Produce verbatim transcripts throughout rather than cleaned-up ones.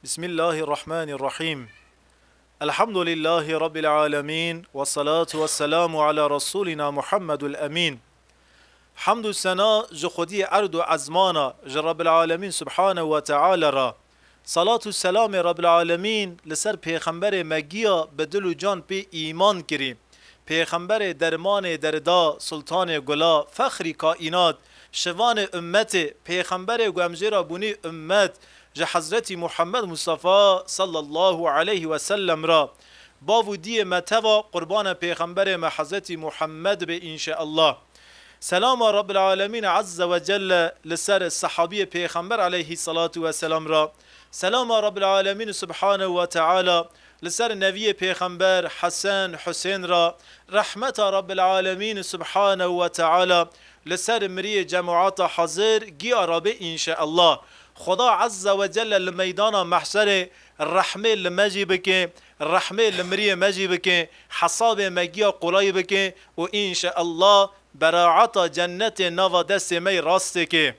Bismillahirrahmanirrahim. Elhamdülillahi Rabbil alemin. Ve salatu ve selamu ala Resulina Muhammedul Emin. Hamd û sena ji Xwediyê erd û ezmana, ji Rabbil Alemîn Subhanehu ve Teala re. Salat û selamê Rabbil Alemîn li ser Pêxemberê me giya bi dil û can pê îman kirî. Pêxemberê dermanê derda, sultanê gula, fexrî kaînat, şivanê ummetê, pêxemberê ku em jê re bûnî ummet, ji Hezretî Muhammed Mustafa sallallahu aleyhi ve sellem re. Bav û diyê me teva qurbana pêxemberê me Hezretî Muhammed be înşeallah. Selama Rabbil Alemîn Azze ve Celle li ser sehabiyê pêxember aleyhî salatu ve selam re. Selama Rabbil Alemîn Subhanehu ve Teala li ser neviyê pêxember Hesen, Husên re. Rehmeta Rabbil Alemîn Subhanehu ve Teala li ser miriyê cemaata hazir giya re be înşeallah. Xweda Azze ve Celle li meydana mehşerê rehmê li me jî bike, rehmê li miriyê me jî bike, hesabê me giya qolay bike û înşeallah beraata cennetê nava destê me yê rastê ke.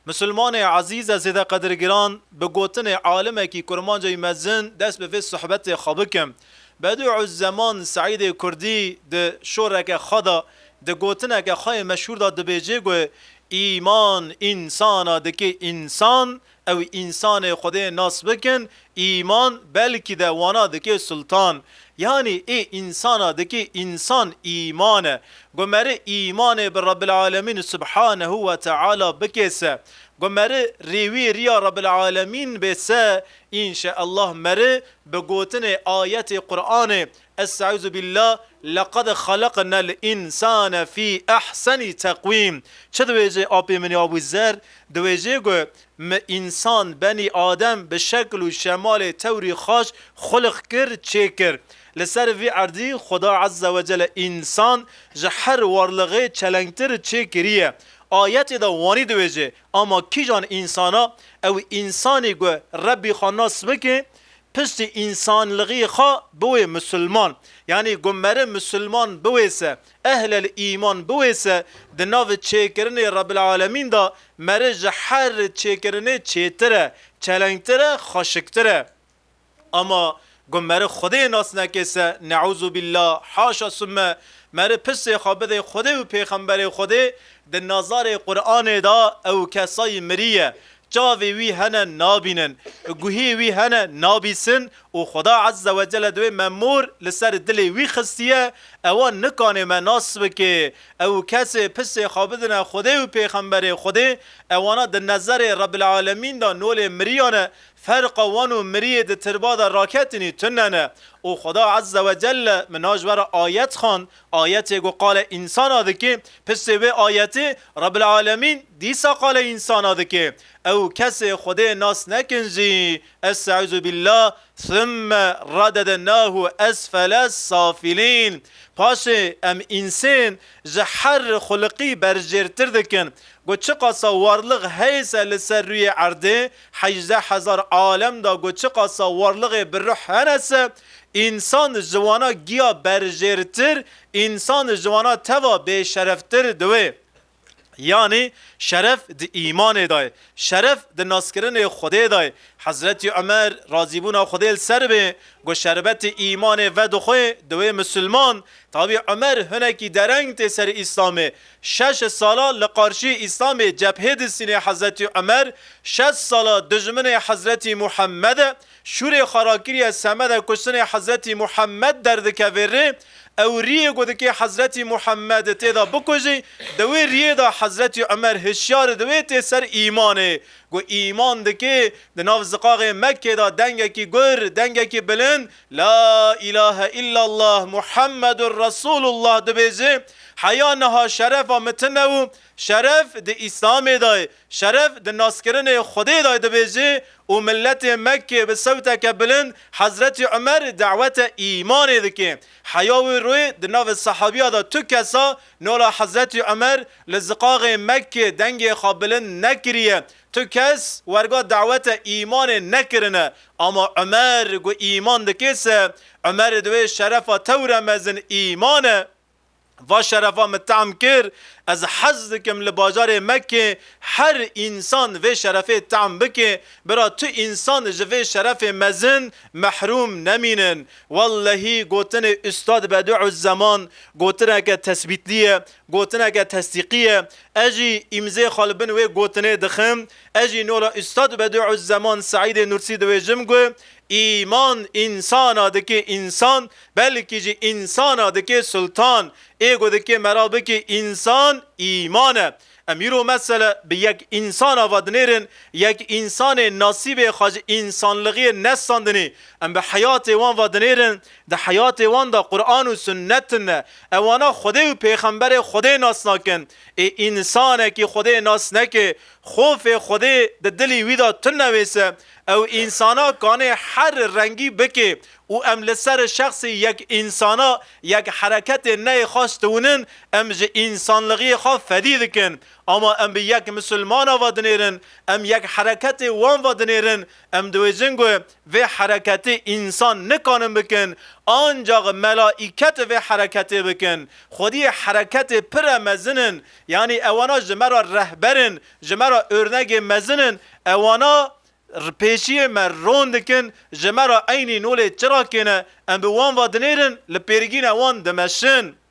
Misilmanê ezîz, ez zêde qedirgiran, bi gotinê alimekî kurmanceyî mezin dest bi vê sohbetê xwe bikim. Bedîuzzeman Seîdê Kurdî di şoreke xwe de, di gotineke xwe yê meşhûr de dibêje ku, îman însana dike însan, ew însanê Xwedê nas bikin, îman belkî de wana dike sultan. Yanî ê însana dike însan îman e. Ku meri îmanê bi Rabbil Alemîn Subhanehu ve Teala bikêse, ku meri rêwî riya Rabbil Alemîn bêse, înşeallah meri bi gotinê ayetê Qur'anê, Estaizu billah, "Leqad xalaqnel insane fî ehseni teqwîm." Çi dibêje apê min ya Ebû Zer? Dibêje ku, "Mi însan, benî Adem, bi şekl û şemalê tewrî xaş xuliq kir, çêkir." Li ser vî erdî Xuda Azze ve Celle însan ji her warlixê çelengtir çêkiriye. Ayetê de wanî dibêje, ama kîjan însana? Ew însanî ku Rebbî xwe nas bike, piştî însanlixî xwe biwê misilman. Yanî ku meri misilman biwêse, ehlel îman biwêse, di nav çêkirinê Rebbil Alemîn de meri ji her çêkirinê çêtir e, çelengtir e, xweşiktir e. Ama ku meri Xwedê nas nekêse, neûzûbillah, haşa summe, meri piştê xwe bidê Xwedê û pêxemberê Xwedê, di nazarê Qur'anê de ew kesayî miriye. Çavê wî hene nabînin, guhê wî hene nabîsin û Xuda Azze ve Celle di wê memûr li ser dilê wî xistiye, ewa nikanê me nas bike. Ew kesê pisê xwe bidine Xwedê û pêxemberê Xwedê, ewana di nezerê Rebbil Alemîn de nolê miriyan e, ferqa wan û miriyê di tirba de raketinî tune ne. Û Xuda Azze ve Celle min a ji we re ayet xwend, ayetê ku qale însana dike, pisê wê ayetê Rebbil Alemîn dîsa qale însana dike. Ew kesê Xwedê nas nekin jî, Estaizu billah, "Thumme radednahu esfele safilîn." Paşê em însên ji her xuliqî berjêrtir dikin. Ku çiqasa warliq heyse li ser rûyê erdê, hejdeh hezar alem da ku çiqasa warlixê bi ruh henese, însan ji wana giya berjêrtir, însan ji wana teva bêşereftir diwê. Yanî şeref di îmanê de ye. Şeref di naskirinê Xwedê de ye. Hezretî Umer, razîbûna Xwedê li ser be, got, "Şerbetê îmanê vedixwe di wê misilman." Tabî Umer hinekî dereng tê ser Îslamê. Şeş sala li qarşî Îslamê cephê distînê Hezretî Umer, şeş sala dijminê Hezretî Muhammed e. Şûrê xwe rakiriye semede kuştinê Hezretî Muhammed derdikeve rê, ew riyê ku dikê Hezretî Muhammed tê de bikujî, di wê riyê de Hezretî Umer hişyar dibê tê ser îmanê. Ku îman dikê, di nav ziqaxê Mekkê de dengekî gur, dengekî bilind, "La ilahe illallah Muhammedur Resulullah" dibêje, heya niha şerefa min tune û şeref di Îslamê de ye. Şeref di naskirinê Xwedê de dibêje û miletê Mekkê bi sewteke bilind Hezretî Umer dawete îmanê dike. Heya wê royê di nav sehabiya de tu kesa nola Hezretî Umer li ziqaxê Mekkê dengê xwe bilind nekiriye. Tu kes werga dawete îmanê nekirine. Ama Umer ku îman dike se, Umer di wê şerefa tewre mezin îman e. Va şerefa min tehm kir, Ez hez dikim li bajarê Mekkê her însan vê şerefê tehm bike, bira tu însan ji vê şerefê mezin mehrûm nemînin. Wellehî gotinê Ustad Bediuzzeman gotineke tesbîtlî ye, gotineke tesdîqî ye. Ez jî îmzê xwe li bin wê gotinê dixim. Ez jî nola Ustad Bediuzzeman Seîdê Nursî dibêjim ku îman însana dike însan, belkî jî însana dike sultan. Ê ku dike mera bike însan, îman e. Em îro mesele bi yek însana ve dinêrin, yek însanê nasîbê xwe ji însanlixiyê nesandinî. Em bi heyatê wan ve dinêrin, di heyatê wan de Quran û sunnet tune. Ewana Xwedê û Pêxemberê Xwedê nas nakin. Ê însanekî Xwedê nas neke, xofê Xwedê di dilî wî de tune wêse, ew însana kanê her rengî bike û em li ser şexsê yek însana, yek hereketê neyê xwe stewinin, em ji însanlixiyê xwe fedî dikin. Ama em bi yek misilmana ve dinêrin, em yek hereketê wan ve dinêrin, em dibêjin ku vê hereketê însan nikanin bikin, ancax melaîket vê hereketê bikin. Xwediyê hereketê pir e mezin in, yanî ewana ji me re rehber in, ji me re örnegê mezin in, ewana r-, pêşiyê me ron dikin, ji me re eynî nolê çi rakêne, em bi wan ve dinêrin, li pêrgîne wan dimeşin.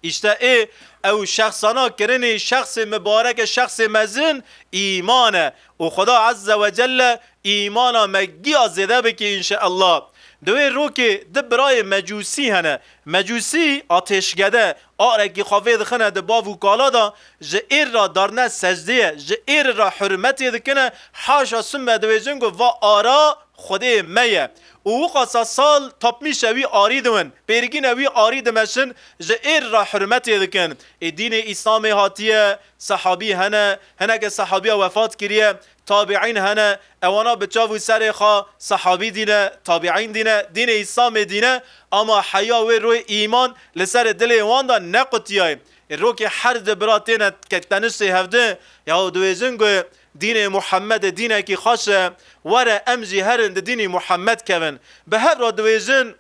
Îşte ê ew şexsana kirinî, şexsê mibareke, şexsê mezin îman e. Û Xweda Azze ve Celle îmana me giya zêde bike înşeallah. Di wê rokê di birayê mecûsî hene. Mecûsî atêşgede, arekî xwe vê dixine di bav û kala de, ji êr re darine secdeyê, ji êr re hurmetê dikine, haşa summe dibêjin ku va ara Xwedê me ye. Û wiqasa sal tapmîşe wî arî diwin, pêrgîne wî arî dimeşin, ji êr re hurmetê dikin. Ê dînê Îslamê hatiye, sehabî hene, hineke sehabiya wefat kiriye, tabiîn hene, ewana bi çav û serê xwe sehabî dîne, tabiîn dîne, dînê Îslamê dîne, ama heya wê royê îman li serê dilê wan de nequtiyaye. Ê rokê her di bira têne ke-, teniştê hevdi, yahu dibêjin ku dînê Muhemmedê dînekî xweş e, were em jî herin di dînî Muhemmed kevin. Bi hev re dibêjin,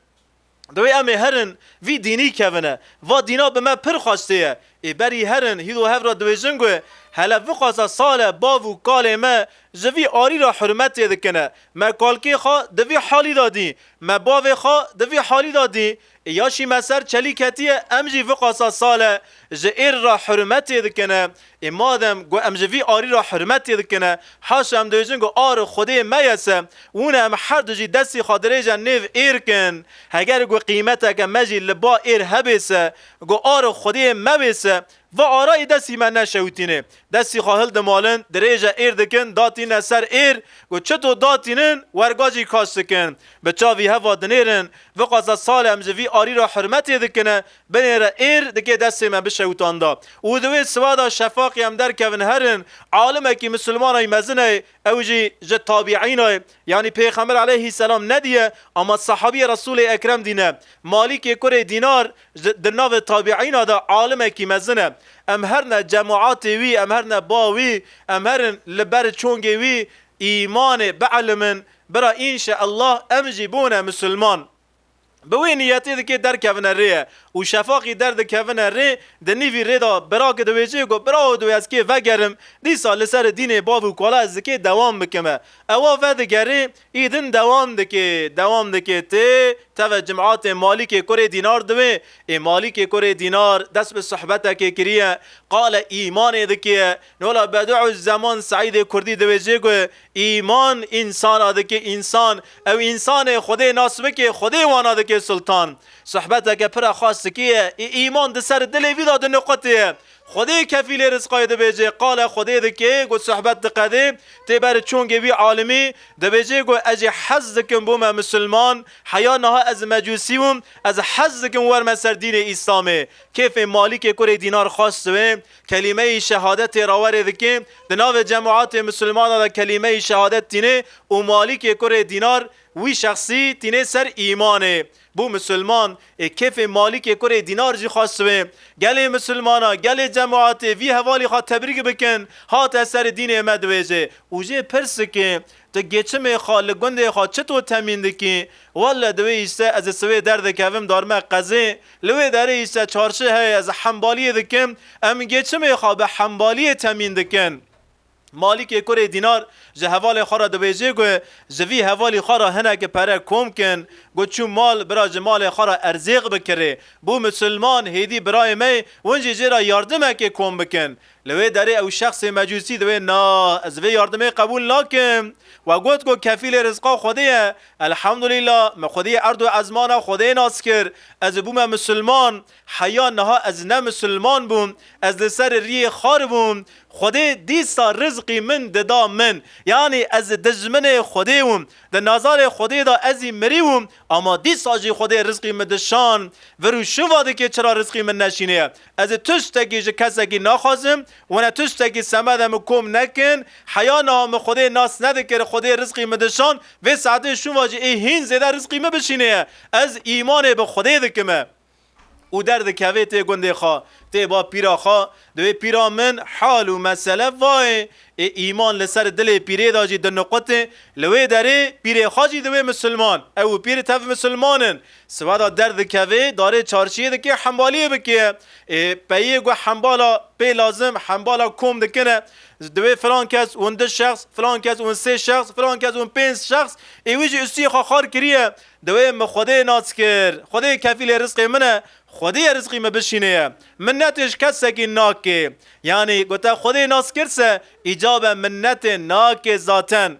Divê em ê herin vî dînî kevine. Va dîna bi me pir xweş tê ye. Ê berî herin, hîdo hev re dibêjin ku hele viqasa sal e bav û kalê me ji vî arî re hurmetê dikine. Me kalkê xwe di vî halî de dî. Me bavê xwe di vî halî de dî. Ê ya şî me ser çelî ketiye, em jî viqasa sal e ji êr re hurmetê dikine. Ê madem ku em ji vî arî re hurmetê dikine, haşa em dibêjin ku ar Xwedê me ye se, wûne em her du jî destî xwe dirêje nêv êr kin. Heger ku qîmeteke me jî li ba êr hebê se, ku ar Xwedê me bê se, va arayî destî me neşewitînê. Destî xwe hildimalin, dirêje êr dikin, datîne ser êr, ku çito datînin, werga jî kaş dikin. Bi çavî heva dinêrin, viqasa sal e em ji vî arî re hurmetê dikine, binêre êr dikê destê me bişewitanda. Û di wê siwada şefaqî em derkevin herin, alimekî misilmanayî mezin e, ew jî ji tabiîna ye. Yanî Pêxember aleyhisselam nediye, ama sahabiyê Resûlê Ekrem dîne. Malîkê kurê Dînar ji, di navê tabiîna de alimekî mezin e. Em herine cemaatê wî, em herine ba wî, em herin li ber çongê wî îmanê bielimin, bira înşeallah em jî bûne misilman. Bi wê niyetê dikê derkevine rê ye û şefaqî derdikevine rê, di nîvî rê de birake dibêje ku birawo, divê ez kê vegerim, dîsa li ser dînê bav û kala ez dikê dewam bikime. Ewa vedigerê, î din dewam dikê, dewam dikê tê, teve cimatê Malîkê kurê Dînar divê. Ê Malîkê kurê Dînar dest bi sohbetekê kiriye. Qale îmanê dikê. Nola Bediuzzeman Seîdê Kurdî dibêje ku Îman însana dike însan. Ew însanê Xwedê nas bike, Xwedê wana dike sultan. Sohbeteke pir e xweş dikiye. Ê îman di ser dilê vî de di niqutê ye. Xwedê kefîlê rizqayê dibêje. Qale Xwedê dike, ku sohbet diqedê, tê ber çongê wî alimî, dibêje ku ez jî hez dikim bûme misilman. Heya niha ez mecûsî bûm, ez hez dikim werme ser dînê Îslamê. Kêfê Malîkê kurê Dînar xweş dibe. Kelîmeyî şehadetê rawerê dike, di navê cemaatê misilmana de kelîmeyî şehadet tîne û Malîkê kurê Dînar Wî şexsî tînê ser îmanê. Bû misilman, ê kêfê Malîkê kurê Dînar jî xwest wê. Gelê misilmana, gelê cemaetê vî hevalî xwe tebrîk bikin, hate ser dînê me dibêje. Û jê pirs dike, tu geçimê xwe li gundê xwe çito temîn dikî? Welle di wê îşte ez ê sivê derdikevim darme qezê. Li wê derê îşte çarşî heye, ez hembaliyê dikim. Em geçimê xwe bi hembaliyê temîn dikin. Malîkê kurê Dînar ji hevalê xwe re dibêje ku ji vî hevalî xwe re hinekî pere kom kin, ku çû mal bira ji malê xwe re erzêq bikirê. Bû misilman, hêdî birayê me ye, hûn jî jê re yardimekê kom bikin. Li wê derê ew şexsê mecûsî dibê, na, ez vê yardimê qebûl nakim. We got ku kefîlê rizqa Xwedê ye. Elhamdulîla, me Xwediyê erd û ezmana Xwedê nas kir. Ez bûme misilman. Heya niha ez ne misilman bûm. Ez li ser riyê xar bûm. Xwedê dîsa rizqî min dida min. Yanî ez dijminê Xwedê bûm. Di nazarê Xwedê de ez î mirî bûm. Ama dîsa jî Xwedê rizqî min dişan. Vir û şiva dike çira rizqî min neşînê ye. Ez ê tiştekî ji kesekî naxwazim. Wene tiştekî semede min kom nekin. Heya niha min Xwedê nas nedikir. Xwedê rizqî min dişan. Vê saetê şiva jî ê hîn zêde rizqî min bişînê ye. Ez îmanê bi Xwedê dikime. Û derdikevê tê gundê xwe, tê ba pîra xwe, dibê pîra min hal û mesele vayê. Ê îman li ser dilê pîrê de jî diniqutê, li wê derê pîrê xwe jî dibê misilman. Ew û pîr tev misilman in. Siweda derdikevê, darê çarşiyê dikê hembaliyê bikê. Ê peyê ku hembala pê lazim, hembala kom dikine. Dibê filan kes hûn du şexs, filan kes hûn sê şexs, filan kes hûn pênc şexs, ê wî jî ustiyê xwe xar kiriye. Dibê min Xwedê nas kir. Xwedê kefîlê rizqê min e. Xwedê ye rizqî min bişînê ye. Minnetê ji kesekî nake. Yanî gote Xwedê nas kir se, îcabe minnetê nake zaten.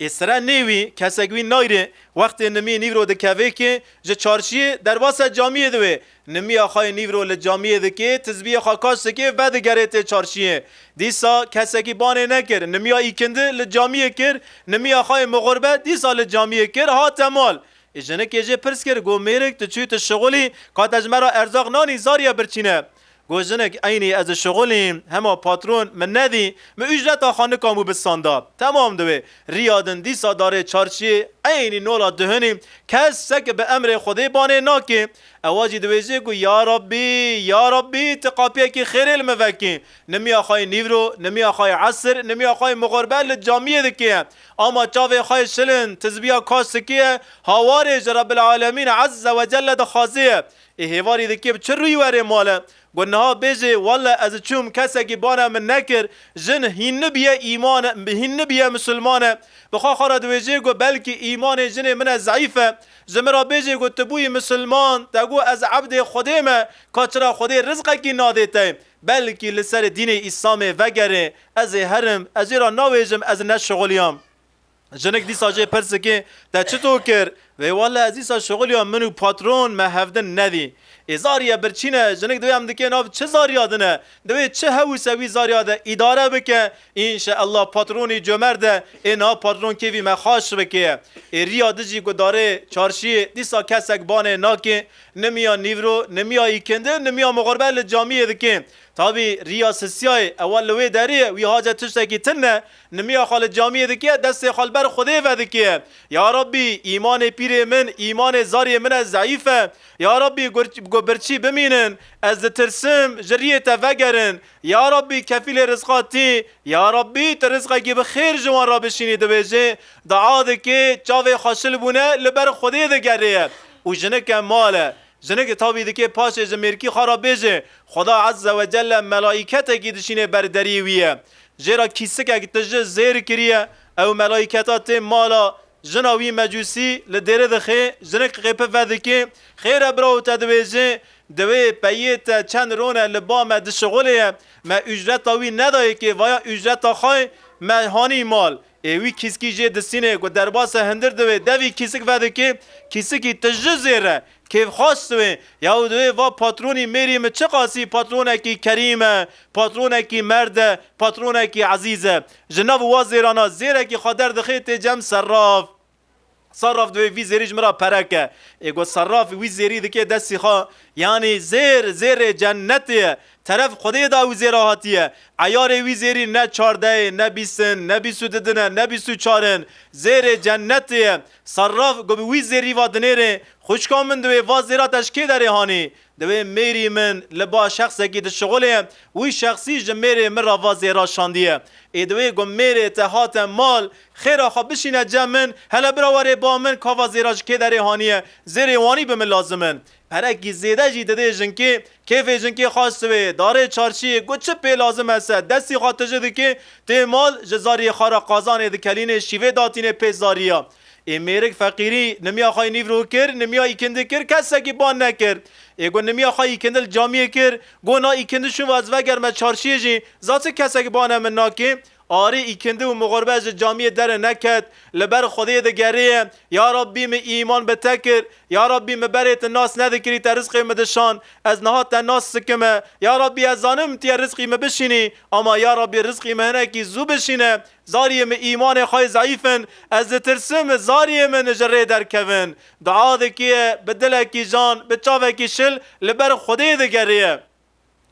Ê sere nêwî, kesek wî nayre, wextê nimî nîvro dikevê ki, ji çarşiyê derbasa camiyê diwê. Nimiya xwe yê nîvro li camiyê dikê, tizbiyê xwe kaş dikê, vedigerê tê çarşiyê. Dîsa kesekî banê nekir, nimiya îkindi li camiyê kir, nimiya xwe yê mixurbe dîsa li camiyê kir, hate mal. Ê jinikê jê pirs kir, got, mêrik, tu çûyî tu şixulî, ka te ji me re erzaq nanî, zariye birçîne. Got, jinik, eynî ez dişixulîm, hema patron min nedî, min ucreta xwe nikamû bisanda. Temam dibe. Riya din dîsa darê çarşiyê, eynî nola duhinî, kesek bi emrê Xwedê banê nake. Ewa jî dibêje ku, ya Rabbî, ya Rabbî, tu qapiyekî xêrê li min vekî. Nimiya xwe yê nîvro, nimiya xwe yê esir, nimiya xwe yê mixurbe li camiyê dikê. Ama çavê xwe yê şilin, tizbiya kaş dikê, hawarê ji Rebbil Alemîn Azze ve Celle dixwazê. Ê hêvarî dikê bi çi rûyî were male? Got, niha bêjê, welle ez çûm, kesekî bana min nekir, jin hîn nibiye îman e, hîn nibiye misilman e. Bi xwe xwe re dibêjê, got, belkî îmanê jinê min e zeîf e. Ji min re bêjê, got, tu bûyî misilman, te got, ez ebdê Xwedê me, ka çira Xwedê rizqekî nadê te? Belkî li ser dînê Îslamê vegerê, ez ê herim, ez jê re nawêjim, ez neşixuliyam. Jinik dîsa jê pirs dike, te çito kir? Vê wele ez dîsa şixuliya min û patron me hevdin nedî. Ê zariye birçîne, jinik divê em dikê nav çi zariya din e? Divê çi hew û sewî zariya de îdare bike, înşeallah patronî cömert e, ê niha patron kêvî me xaş bike. Ê riya dijî gudarê çarşiyê dîsa kesek banê nake, nimiya nîvro, nimiya îkindi, nimiya mixurbe li camiyê dike. Tabî riya sisiyayê ewa li wê derê ye, wî hace tiştekî tune, nimiya xwe li camiyê dike, destê xwe li ber Xwedê vedike. Ya Rabbî, îmanê pîrê min, îmanê zariyê min e zeîf e. Ya Rabbî, gur-, ku birçî bimînin, ez ditirsim, ji riyê te vegerin. Ya Rabbî, kefîlê rizqa tî, ya Rabbî, tu rizqekî bi xêr ji wan re bişînî, dibêje, dua dike, çavê xwe şil bûne, li ber Xwedê digere. Û jinike mal e. Jinik tabî dike paşê ji mêrkî xwe re bêje, Xweda Azze ve Celle melaîketekî dişînê ber deriyê wî ye. Jê re kîsikek tije zêr kiriye, ew melaîketa tê mala jina wî mecûsî li dêrê dixe, jinik qêpi vedike, xêr e birawo te dibêje, divê peyê te çend rone li ba me dişixulê ye, me ucreta wî nedayê kê, vaya ucreta xwe me hanî mal. Ê wî kîskî jê distînê ku derbasa hindir divê, devî kîsik vedikê, kîsikî tije zêr e, kêfxweş divê. Yaw divê va patronî mêrî min çiqasî patronekî kerîm e, patronekî merd e, patronekî ezîz e. Ji nav wa zêrana zêrekî xwe derdixê tê cem serraf. Serraf divê vî zêrî ji min re pere ke. Ê got serraf wî zêrî dike destî xwe, Yanî zêr, zêrê cennetê ye. Teref Xwedê da ew zêra hatiye. Eyarê wî zêrî ne çardeh e, ne bîst in, ne bîst û du din e, ne bîst û çar in. Zêrê cennetê ye. Serraf ku bi wî zêrî va dinêrê, xwişka min, divê va zêra te ji kê derê hanî? Divê mêrî min li ba şexsekî dişixulê, wî şexsî ji mêrê min re va zêra şandiye. Ê divê ku mêrê te hate mal, xêra xwe bişîne cem min, hele bira werê ba min, ka va zêra ji kê derê haniye, zêrê wanî bi min lazim in. Perekî zêde jî didê jinkê, kêfê jinkê xweş dibê, darê çarşiyê, ku çi pê lazim e se, destî xwe tije dikê, tê mal, ji zariyê xwe re qazanê dikelînê, şîvê datînê pê zariya. Ê mêrik feqîrî, nimiya xwe yî nîvro kir, nimiya îkindi kir, kesekî ban nekir. Ê ku nimiya xwe îkindi li camiyê kir, got na îkindi şûn va ez vegerme çarşiyê jî, za çi kesekî bane min nakê? Arê îkindi û mixurbe ji camiyê derê neket, li ber Xwedê digerê ye, ya Rabbî min îman bi te kir, ya Rabbî min berê tu nas nedikirî te rizqê min dişan, ez niha te nas dikime, ya Rabbî ez zanim tu yê rizqî min bişînî, ama ya Rabbî rizqî min hinekî zû bişîne, zariyê min îmanê xwe yê zeîf in, ez ditirsim zariyê min ji rê derkevin. Dua dikê, bi dilekî jan, bi çavekî şil li ber Xwedê digerê ye.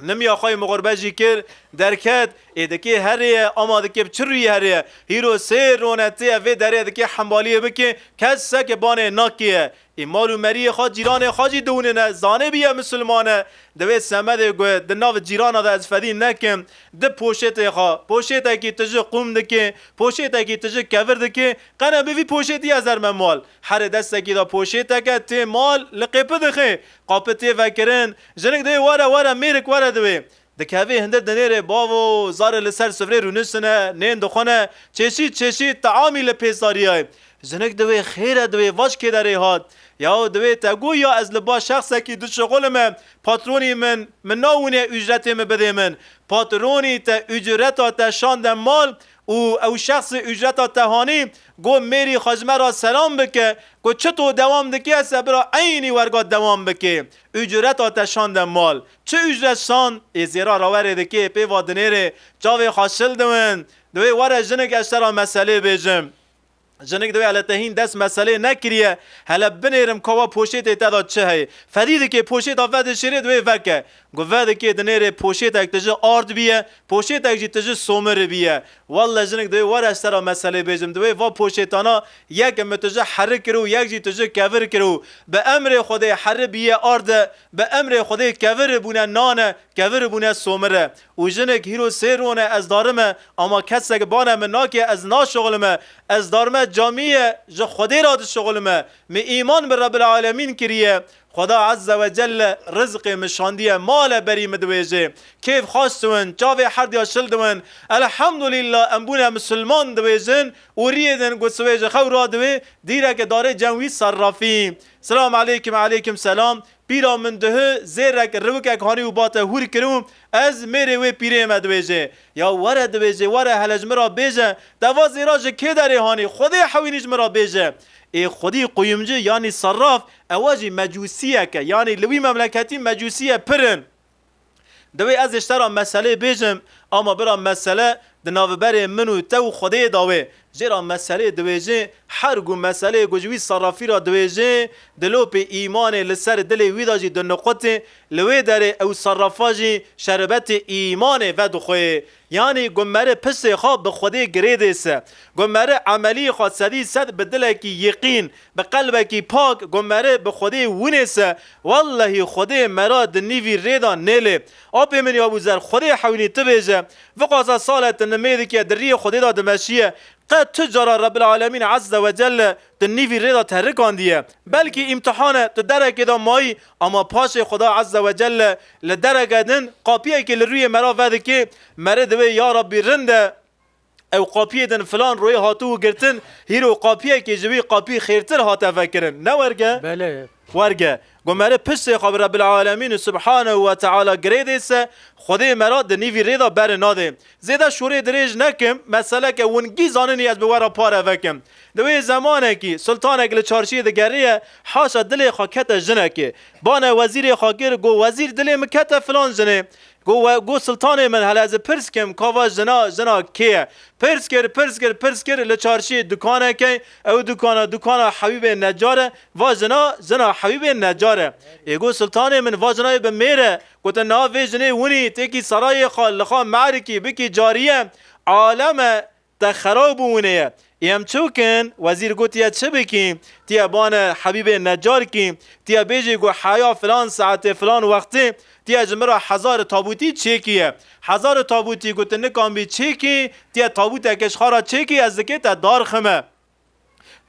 Nimiya xwe yê mixurbe jî kir, derket, ê dikê herê ye, ama dikê bi çi rûyî herê ye? Hîro sê rone tê ye vê derê dikê hembaliyê bikê, kes seke banê nakê ye. Ê mal û meriyê xwe, cîranê xwe jî diwinine, zanê bîye misilman e. Divê semedê ku di nav cîrana de ez fedî nekim, di poşetê xwe, poşetekî tije qûm dikê, poşetekî tije kevir dikê, qene bi vî poşetî ez derme mal. Herê destekî de poşeteke tê mal li qêpi dixê, qapi tê vekirin, jinik divê were, were, mêrik were divê. Dikevê hindir dinêrê bavo, zarê li ser sifrê rûniştine, nên dixwine, çeşît çeşît teamî li pê zariyayê. Jinik divê xêr e, divê vaş kê derê hat. Yaw divê te got ya ez li ba şexsekî dişixulime, patronî min, min nawîne ucretê min bidê min. Patronî te ucreta te şande mal û ew şexsê ucreta te hanî got mêrî xwe ji me re selam bike, got çito dewam dikê se bira eynî werga dewam bikê. Ucreta te şande mal. Çi ucret şand? Ê zêra rawerê dikê, pê va dinêrê, çavê xwe şil diwin. Divê were jinik ez te ra meselê bêjim. Jinik divê hele te hîn dest meselê nekiriye, hele binêrim ka wa poşetê te da çi heye. Fedî dikê poşeta vedişêrê divê veke. Ku vedikê dinêrê poşetek tije ard biye, poşetek jî tije somir biye. Welle jinik divê were ez te ra meselê bêjim. Divê va poşetana yek min tije herri kir û yek jî tije kevir kir û bi emrê Xwedê herri biye arde, bi emrê Xwedê kevir bûne nane, kevir bûne somire. Û jinik hîro sê rone ez darime, ama kesek bane min nake, ez naşixulime. Ez darime camiye, ji Xwedê re dişixulime. Min îman bi Rebbil Alemîn kiriye. Xweda Azze ve Celle rizqê min şandiye, male berî min diwêjê. Kêf xweş diwin, çavê herdiya şil diwin. Elhamdulillah, em bûne misilman diwêjin û riyê din ku sibê ji xew radiwê, dîreke darê cem wî serrafî. Selam aleykum, aleykum selam. Pîra min duhî zêrek riwikek hanî û bate hûr kir û ez mêrê wê pîrê me diwêjê. Ya were diwêjê, were hele ji min re bêje, te va zêra ji kê derê hanî, Xwedê hewînî ji min re bêje. Ê xwedî quyumcu yanî serraf, ewa jî mecûsiyek e, yanî li wî memleketî mecûsiye pir in. Divê ez ji te re meselê bêjim, ama bira mesele di navberê min û te û Xwedê de wê. Jê re meselê diwêjê, her ku meselê ku ji wî serrafî re diwêjê, dilopê îmanê li ser dilê wî de jî diniqutê, li wê derê ew serrafa jî şerbetê îmanê vedixwê. Yanî ku meri piştê xwe bi Xwedê girêdê se, ku meri emelî xwe sedî sed bi dilekî yeqîn, bi qelbekî pak, ku meri bi Xwedê winê se, wellehî Xwedê mera di nîvî rê de nêlê. Apê min ya Ebûzer, Xwedê hewînî tu bêje, viqasa sale tu nimê dike, di riyê Xwedê de dimeşiye, qe tu cara Rebbil Alemîn Azze ve Celle di nîvî rê de te rikandiye. Belkî îmtihan e, tu derekê de mayî, ama paşê Xweda Azze ve Celle li dereke din qapiyekê li rûyê mera vedikê, meri divê ya Rabbî rind e, ew qapiyê din filan royê hatibû girtin, hîro qapiyekê ji wî qapî xêrtir hate vekirin. Ne werge? Belê. Werge. Ku meri piştê xwe bi Rebbil Alemîn û Subhanehu ve Teala girêdê se, Xwedê mera di nîvî rê de beri nadê. Zêde şorê dirêj nekim, meseleke wingî zaninî ez bi we re pare vekim. Di wê zemanekî sultanek li çarşiyê digeriye, haşa dilê xwe kete jinekê. Bane wezîrê xwe kir, got, "Wezîr, dilê min kete filan jinê." Got, we, got, Siltanê min, hele ez ê pirs kim, ka va jina, jina kê ye? Pirs kir, pirs kir, pirs kir, li çarşiyê dukanekê, ew dukana, dukana Hebîbê Necar e, va jina, jina Hebîbê Necar e. Ê got, Siltanê min, va jina yê bi mêr e. Gotin, na vê jinê winî, têkî serayê xwe, li xwe mehrikî, bikî cariye, aleme te xerab bû winê ye. Ê em çi bikin? Wezîr got, tiye çi bikî? Tiye bane Hebîbê Necar kî, tiye bêjî ku heya filan saetê filan wextê, tiye ji min re hezar tabûtî çêkî ye. Hezar tabûtî ku tu nikan bî çêkî, tiye tabûtekê ji xwe re çêkî, ez dikê te darxime.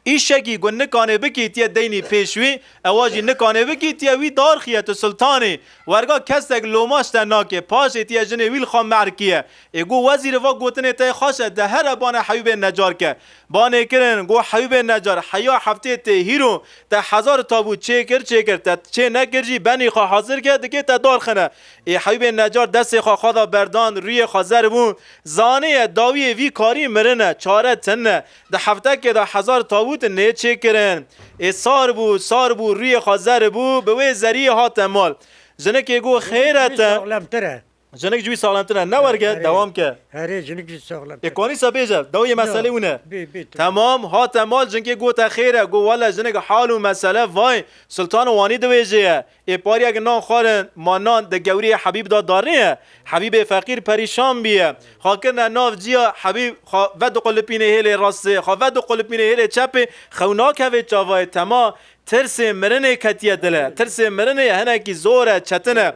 Îşekî ku nikanê bikî, tiye deynî pêş wî, ewa jî nikanê bikî, tiye wî darxiye, tu siltanî. Werga kesek loma ji te nake, paşê tiye jinê wî li xwe mehrkiye. Ê got, wezîr, va gotinê te xweş e, de here bane Heyûbê Necar ke. Banê kirin, got, Heyûbê Necar, heya heftê tê hîro, te hezar tabût çêkir, çêkir, te çê nekir jî, benî xwe hazir ke, dikê te darxine. Ê Heyûbê Necar destê xwe xwe da berdan, rûyê xwe zer bû, zanê ye dawiyê vî karî mirin e, çare tune. Di heftekê de hezar tabût nê çêkirin. Ê sar bû, sar bû, rûyê xwe zer bû, bi wê zeriyê hate mal. Jinikê got, xêr e te. Saxlemtir e. Jinik ji wî saxlemtir e. Ne werge, Herê. Dewam ke. Herê, jinik jî saxlemtir e. Ê, kanî se bêje, dawiyê meselê wine. Bê, bê, tu. Temam, hate mal, jinikê gote xêr e. Got, wele jinik hal û mesele vay, Sultan Wanî dibêje ye. Ê pariyek nan xwarin, ma nan di gewriyê Hebîb de darnê ye. Hebîbê feqîr perîşan bîye. Xwe kirine nav ciya, Hebîb xwe vediqulipînê hêlê rastê, xwe vediqulipînê hêlê çepê, xew nakeve çavayê tema. Tirsê mirinê ketiye dile. Tirsê mirinê hinekî zor e, çetin e.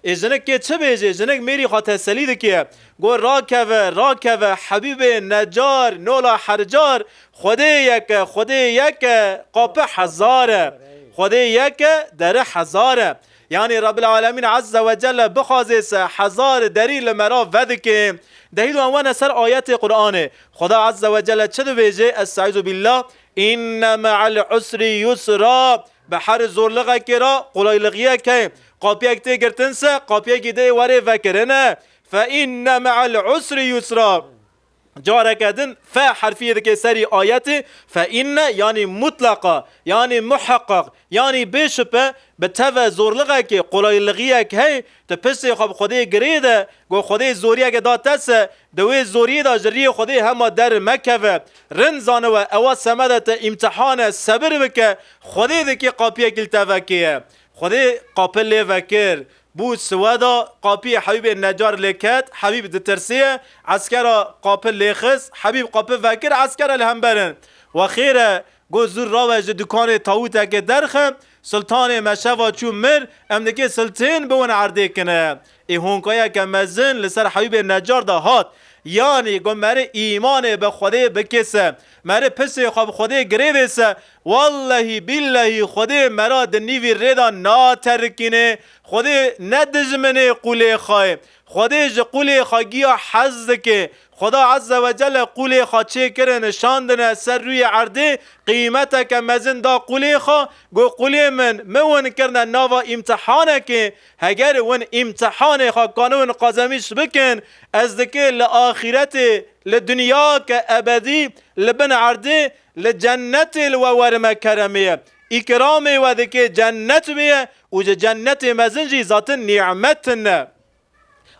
Ê jinik kê çi bêjê? Jinik mêrî xwe teselî dike. Got, rakeve, rakeve, Hebîbê Necar, nola her car, Xwedê yek e, Xwedê yek e, qapî hezar e. Xwedê yek e, deri hezar e. Yanî Rebbil Alemîn Azze ve Celle bixwaze se hezar derî li me re vedike. Dehî do em wene ser ayetê Qur'anê. Xweda Azze ve Celle çi dibêje? Estaizu billah. Inne me'al usri yusra. Bi her zorluxekê re qolaylixiyek heye. Qapiyek tê girtin se, qapiyekî dê werê vekirine. Fe inne me'al usri yusra. Careke din fe herfiyê dike serî ayetê, fe inne, yanî mutleqa, yanî muheqeq, yanî bê şipe, bi teve zorlixekê, qolaylixiyek hey, tu piştê xwe bi Xwedê girê de, got Xwedê zoriyeke da te se, di wê zoriyê de ji riyê Xwedê hema der mekeve. Rind zaniwe, ewa semede te îmtihan e, sebir bike, Xwedê dike qapiyekî li te vekê ye. Xwedê qapil lê vekir. Bû siweda, qapiyê Hebîbê Necar lê ket, Hebîb ditirsiye, eskera qapil lê xist, Hebîb qapil vekir, eskera li hember in. We xêr e, got zûr rawe ji dukanê tawûtekê derxe, Sultanê me şeva çû mir, em dikê siltên biwin erdê kine. Ê honkayeke mezin li ser Hebîbê Necar de hat. Yanî got merê îmanê bi Xwedê bikê se, merê pisê xwe bi Xwedê girêvê se, wellehî billehî Xwedê mera di nîvî rê de naterikînê. Xwedê ne dijminê qûlê xwe ye. Xwedê ji qûlê xwe giya hez dike. Xweda Azze ve Celle qûlê xwe çêkirine, şandine ser rûyê erdê, qîmeteke mezin da qûlê xwe, got, qûlê min, min win kirine nava îmtihanekê, heger win îmtihanê xwe kanibin qazemîş bikin, ez dikê li axîretê, li dinyake ebedî, li bin erdê, li cennetê li we werime keremê ye. Îkramê we dikê cennet bê ye û ji cennetê mezin jî zatin nîmet tune.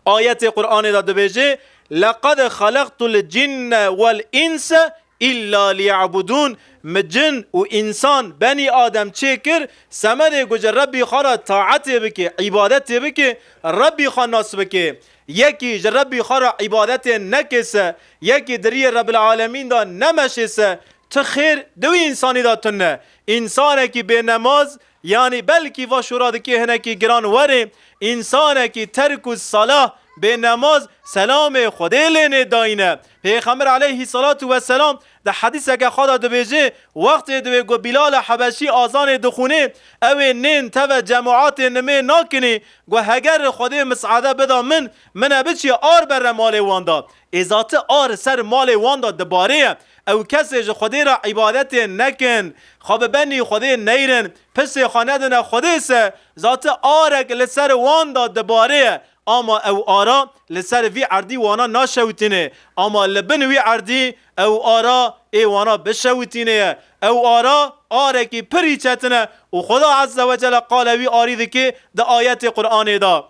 Ayetê Qur'anê de dibêje, "Leqad xeleqtul cinne vel inse illa liya'budun." Mi cin û însan, benî Adem çêkir, semedê ku ji Rebbî xwe re taetê bike, îbadetê bike, Rebbî xwe nas bike. Yekî ji Rebbî xwe re îbadetê neke se, yekî di riyê Rebbil Alemîn de nemeşe se, ti xêr di wî însanî de tune. Însanekî bênemaz, yanî belkî va şûra dikê hinekî giran were, însanekî terkû salah, bênemaz, selamê Xwedê lê nêdayîne. Pêxember aleyhîsalatu weselam di hedîseke xwe de dibêje, wextê divê ku Bîlala Hebeşî azanê dixwînê, ew ê nên teve cemaatê nimê nakinî, ku heger Xwedê misade bida min, min e biçî ar bere malê wan de. Ê zati ar ser malê wan de dibarê ye. Ew kesê ji Xwedê re îbadetê nekin, xwe bi benî Xwedê neyrin, pisê xwe nedine Xwedê se, zati arek li ser wan de dibarê ye. Ama ew ara li ser vî erdî wana naşewitîne. Ama li bin wî erdî ew ara ê wana bişewitîne ye. Ew ara arekî pirî çetin e û Xweda Azze ve Celle qale wî arî dike di ayetê Qur'anê de.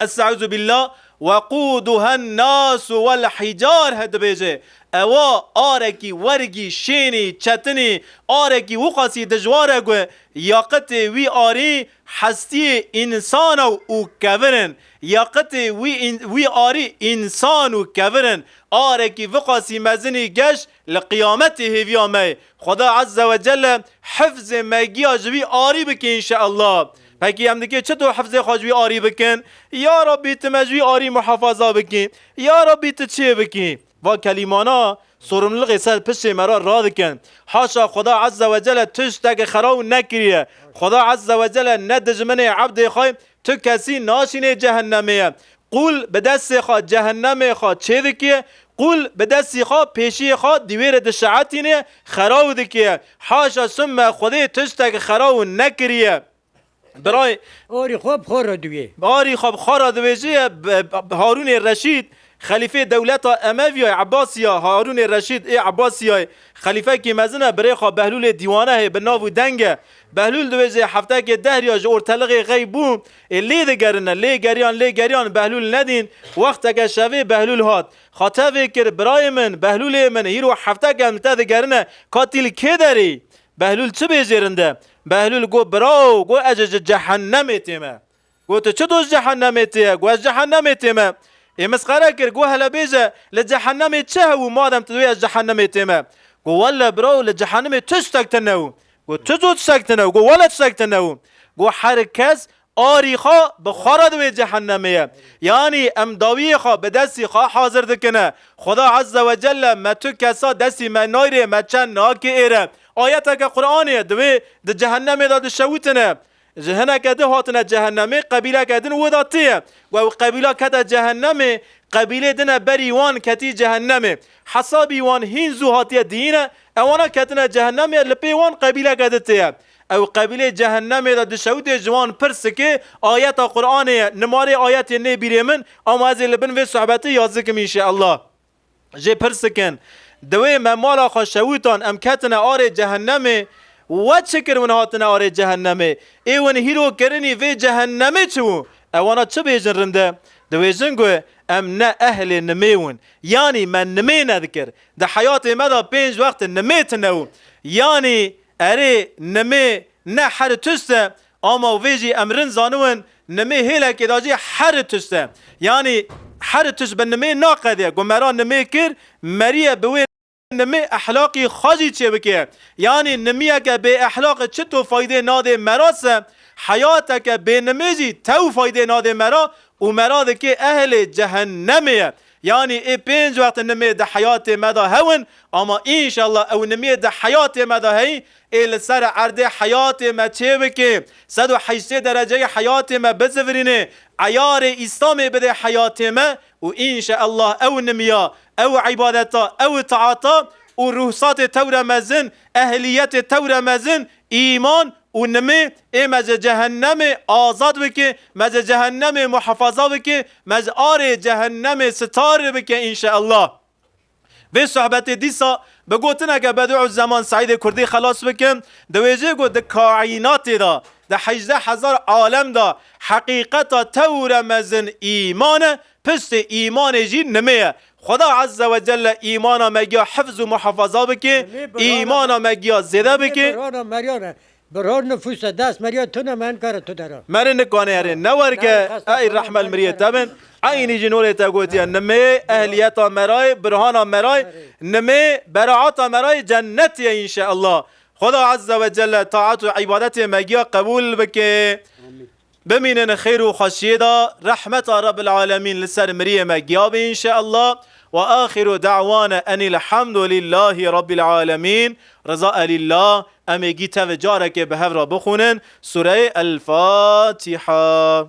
Estaizu billah. "Wequduhen nasu wel hicar" he dibêje. Ewa arekî wergî, şênî, çetinî, arekî wiqasî dijwar e ku yaqitê wî arî hestiyê însan û kevir in. Yaqitê wî în-, wî arî însan û kevir in. Arekî viqasî mezinî geş li qiyametê hêviya me ye. Xweda Azze ve Celle hifzê me giya ji wî arî bike înşeallah. Pekî em dikê çito hifzê xwe ji wî arî bikin? Ya Rabbî, tu me ji wî arî muhafaza bikî. Ya Rabbî, tu çê bikî. Va kelîmana sorumluluxê ser piştê me re radikin. Haşa Xweda Azze ve Celle tiştekî xeraw nekiriye. Xweda Azze ve Celle ne dijminê ebdê xwe, tu kesî naşînê cehennemê ye. Qûl bi destê xwe cehennemê xwe çê dikê, qûl bi destî xwe pêşiyê xwe dîwêrê dişeetînê xeraw dikê. Haşa summe Xwedê tiştekî xeraw nekiriye. Birayê Arî xwe bi xwe re diwê. Arî xwe bi xwe re diwêjê ye, b-, b-, Harûnê Reşîd, xelîfê dewleta Emeviyayê, Ebasiya, Harûnê Reşîd ê Ebasiyayê, xelîfekî mezin e, birê xwe Behlûlê Dîwane heye, bi nav û deng e. Behlûl diwêjê heftekê dehriya ji ortelixê xeyb bû, ê lê digerine, lê geriyan, lê geriyan, Behlûl nedîn, wexteke şevê Behlûl hat. Xwe tevê kir, birayê min, Behlûlê min, hîro hefteke em li te digerine, ka tî li kê derê? Behlûl çi bêjê rinde? Behlûl got, birawo, got, ez ji cehennemê tême. Got, tu çi dost cehennemê tê ye? Got, ez cehennemê tême. Ê misxere kir, got, hele bêje, li cehennemê çi hew û madem tu dibê ez cehennemê tême? Got, welle birawo, li cehennemê tiştek tune û. Got, tu zû tiştek tune û. Got, welle tiştek tune û. Got, her kes arî xwe bi xwe re diwê cehennemê ye. Yanî em dawiyê xwe bi destî xwe hazir dikine. Xweda Azze ve Celle me tu kesa destî me nayrê, me çend nake êre. Ayeteke Qur'anê ye, divê di cehennemê de dişewitine. Ji hineke din hatine cehennemê, qebîleke din wê de tê ye. Ku ew qebîla kete cehennemê, qebîlê din e berî wan ketî cehennemê. Hesabî wan hîn zû hatiye diyîne, ewana ketine cehennemê, li pê wan qebîleke din tê ye. Ew qebîlê cehennemê de dişewitê ji wan pirs dike, ayeta Qur'anê ye, nimarê ayetê nê bîrê min, ama ez ê li bin vê sohbetê yaz dikim înşeallah. Jê pirs dikin, di wê me mala xwe şewitan, em ketine arê cehennemê, we çi kir win hatine arê cehennemê? Ê win hîro kirinî vê cehennemê çi bû? Ewana çi bêjin rinde? Dibêjin ku em ne ehlê nimê win. Yanî me nimê nedikir. Di heyatê me de pênc wext nimê tune û. Yanî erê nimê ne her tişt e, ama vê jî em rind zaniwin, nimê hêlekê de jî her tişt e. Yanî her tişt bi nimê naqediye. Ku me ra nimê kir, meriye bi wê nimê ehlaqî xwe jî çêbike. Yanî nimiyeke bê ehlaq çito faydê nadê me ra se, heyateke bê nimê jî tew faydê nadê me ra û me ra dike ehlê cehennemê ye. Yanî ê pênc wext nimê di heyatê me de hewin, ama înşallah ew nimiyê di heyatê me de heyî, ê li ser erdê heyatê me çêbike, sed û heştê dereceyê heyatê me bizivirîne, eyarê Îslamê bide heyatê me û înşallah ew nimiya, ew îbadeta, ew taata û ruhsatê tewre mezin, ehliyetê tewre mezin, îman û nimê ê me ji cehennemê azad bike, me ji cehennemê muhafaza bike, me ji arê cehennemê sitar bike înşeallah. Vê sohbetê dîsa bi gotineke Bedû Zeman Seîdê Kurdî xelas bikim. Dibêje ku di kaînatê de, di hejdeh hezar alem de heqîqeta tewre mezin îman e, piştê îmanê jî nimê ye. Xweda Azze ve Celle îmana me giya hifz û muhafaza bike, îmana me giya zêde bike. Birhana Meryem e. Birhan nifûs e, dest meriya tune me nikare tu dera. Merê nikane erê, ne werke, ey rehmel miriyê te bin. Eynî jî norê te gotiye, nimê ehliyeta merayê, birhana merayê, nimê beraata merayê cennet ye înşeallah. Xweda Azze ve Celle taat û îbadetê me giya qebûl bike. Bimînin xêr û xweşiyê de, rehmeta Rebbil Alemîn li ser miriyê me giya be înşeallah. Ve axiru da'wana enil hamdu lillahi Rebbil Alemîn. Riza elillah. Em ê gî tevê carekê bi hev re bixwînin. Sûreyê El Fatiha.